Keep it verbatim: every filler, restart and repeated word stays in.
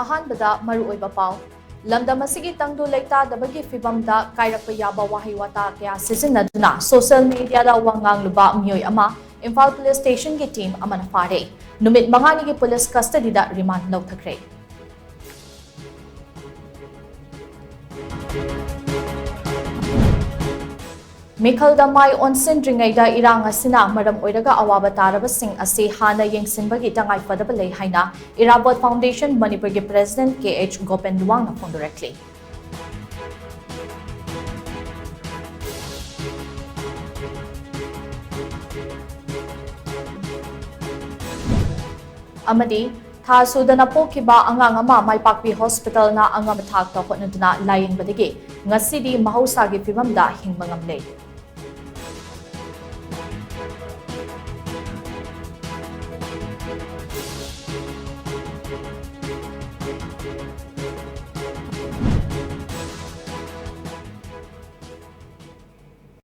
ꯑꯍꯥꯟꯕꯗ ꯃꯔꯨꯑꯣꯏꯕ ꯄꯥꯎ꯫ ꯂꯝꯗꯝ ꯑꯁꯤꯒꯤ ꯇꯪꯗꯨ ꯂꯩꯇꯥꯗꯕꯒꯤ ꯐꯤꯕꯝꯗ ꯀꯥꯏꯔꯛꯄ ꯌꯥꯕ ꯋꯥꯍꯩ ꯋꯥꯇꯥ ꯀꯌꯥ ꯁꯤꯖꯤꯟꯅꯗꯨꯅ social mediaꯗ ꯋꯥ ꯉꯥꯡꯂꯨꯕ ꯃꯤꯑꯣꯏ ꯑꯃ ꯏꯝꯐꯥꯜ police stationꯒꯤ team ꯑꯃꯅ ꯐꯥꯔꯦ꯫ ꯅꯨꯃꯤꯠ ꯃꯉꯥꯅꯤꯒꯤ police custodyꯗ remand ꯂꯧꯊꯈ꯭ꯔꯦ꯫ ꯃꯤꯈꯜꯗ ꯃꯥꯏ ꯑꯣꯟꯁꯤꯟꯗ꯭ꯔꯤꯉꯩꯗ ꯏꯔꯥꯡ ꯑꯁꯤꯅ ꯃꯔꯝ ꯑꯣꯏꯔꯒ ꯑꯋꯥꯕ ꯇꯥꯔꯕꯁꯤꯡ ꯑꯁꯤ ꯍꯥꯟꯅ ꯌꯦꯡꯁꯤꯟꯕꯒꯤ ꯇꯉꯥꯏꯐꯗꯕ ꯂꯩ ꯍꯥꯏꯅ ꯏꯔꯥꯕꯣꯠ Foundation ꯃꯅꯤꯄꯨꯔꯒꯤ president ꯀꯦ ꯑꯩꯆ ꯒꯣꯄꯦꯟ ꯂꯨꯋꯥꯡꯅ ꯐꯣꯡꯗꯣꯔꯛꯂꯤ꯫ ꯑꯃꯗꯤ ꯊꯥ ꯁꯨꯗꯅ ꯄꯣꯛꯈꯤꯕ ꯑꯉꯥꯡ ꯑꯃ ꯃꯥꯏꯄꯥꯛꯄꯤ hospitalꯅ ꯑꯉꯝꯕ ꯊꯥꯛꯇ ꯍꯣꯠꯅꯗꯨꯅ ꯂꯥꯌꯦꯡꯕꯗꯒꯤ ꯉꯁꯤꯗꯤ ꯃꯍꯧꯁꯥꯒꯤ ꯐꯤꯕꯝꯗ ꯍꯤꯡꯕ ꯉꯝꯂꯦ꯫